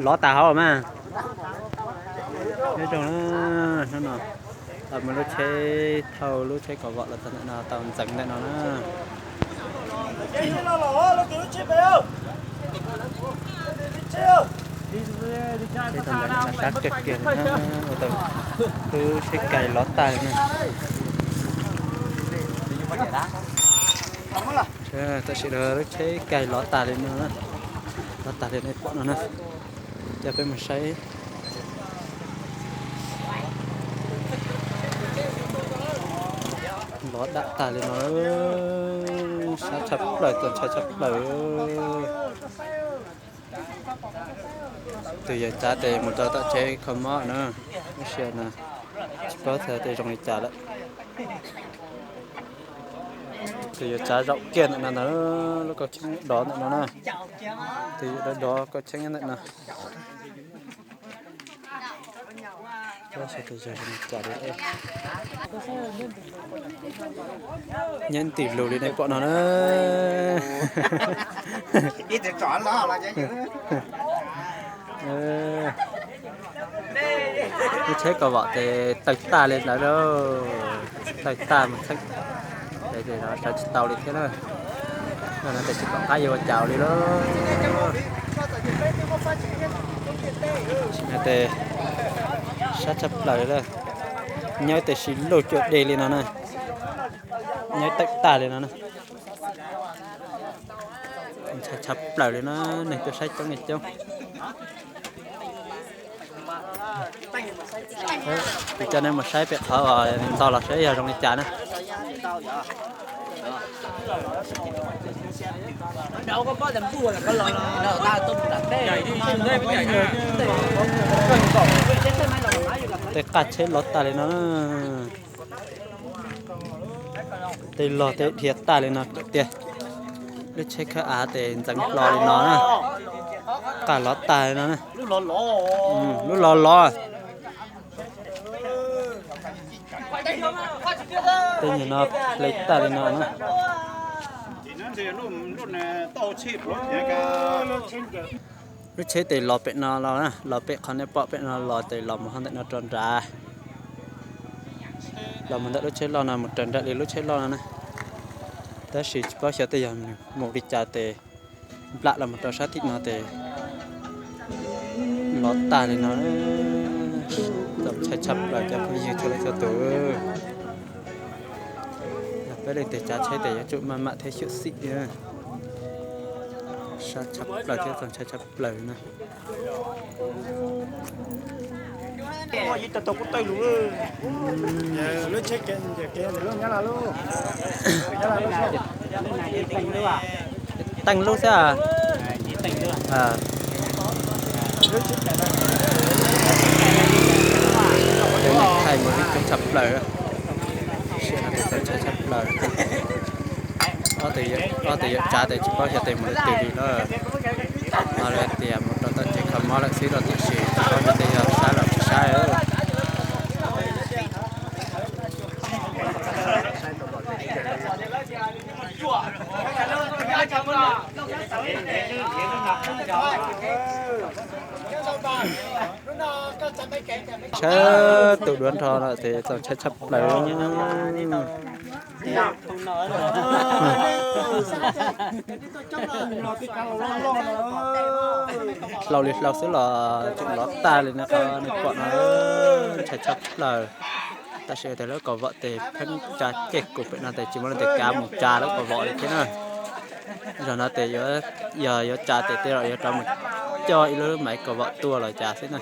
Lov tas hauv mas. Nyob zoo na, hnub no tau muaj lub tsheb thauj lub tsheb kaus vom los txog ntawm no tau ntxeev ntawm no na. Tsheb tau ntxeev sab kawg kiag li na, ua tau lub tsheb kais lov tas li na. Tam sim no lub tsheb kais lov tas li no, lov tas li nej pom no na. Coj peb mus saib. Lov dam tas li no, sab tshaj plaws, txaus ntshai tshaj plaws. Tus yawg tsav tes mus rau tom tsheb kho mob na, lub sij hawm no tsis paub txog tias zoo li cas lawm. Tus yawg tsav zaum kiag ntawm no ntag, lub kauj cheeb dov ntawm no na. Tus yawg dov dov kauj cheeb ntawm no. Nyob ntim lus li nej pom no na. Lub tsheb kaus vom tes tawg tag li ntawd lauj, tawg tag mus txheeb, sawv tsis tau li thiab na. No tes tsis pom qab yuav ua cas li lauj. Sim no tes sab tshaj plaws li, nyob tes sis luj cuam dej li no na, nyob tawg tag li no na. Ntshai tshaj plaws li na, neeg tuaj saib coob li coob. Kuv coj nej mus saib pem qhov uas ntog los saib yog zoo li cas na. Tej qaj tsheb lov tas li no. Tej log tej dhia tag li no tiag. Lub tsheb khawb av tes ntxeev hlo li no na. Qaj lov tag li no na. Lub lov lov. Tej nyuag no hle tag li no na. Lub tsheb tes los pem no los na, los pem qhov nej pom pem no los tes los mus ho ntawm no rau nrad. Los mus ntawm lub tsheb loj no mus raws nraim li lub tsheb loj no na. Tab sis tsis paub xyov tej yog mus li cas tes nplam los mus rau sab tim no tes lov tag li no. Txaus ntshai tshaj plaws cov phooj ywg txhua leej txhua tus. Yog peb leej twg tsav tsheb tes yuav tsum maj mam thiab xyuam xim. Sab tshaj plaws thiab txaus ntshai tshaj plaws na. Teej lub xwb. Thaij mus li txaus ntshai tshaj plaws. Sim no tes txaus ntshai tshaj plaws. Ob tug yawm tsav tes tsis paub xyov tes mus li twg li lawm. No lawv tias mus rau tom tsev kho mob lawm xwb los tiam sis tsis paub xyov tes yog sab los tsis sab. Tshawb tus duav nrho lawm ces txaus ntshai tshaj plaws. Hlau li hlau xwb los tseem lov tag li no qhov nej pom no, ntshai tshaj plaws. Tab sis tias lub kaum vom tes pheej tsa ceg kuv pem no tes tsis muaj leej twg kav mus tsa lub kaum vom li thiab na. Zaum no tes yog yuav tsa tes tej zaum yuav rov mus coj ib lub maiv kaum vom tuaj los cas xwb na.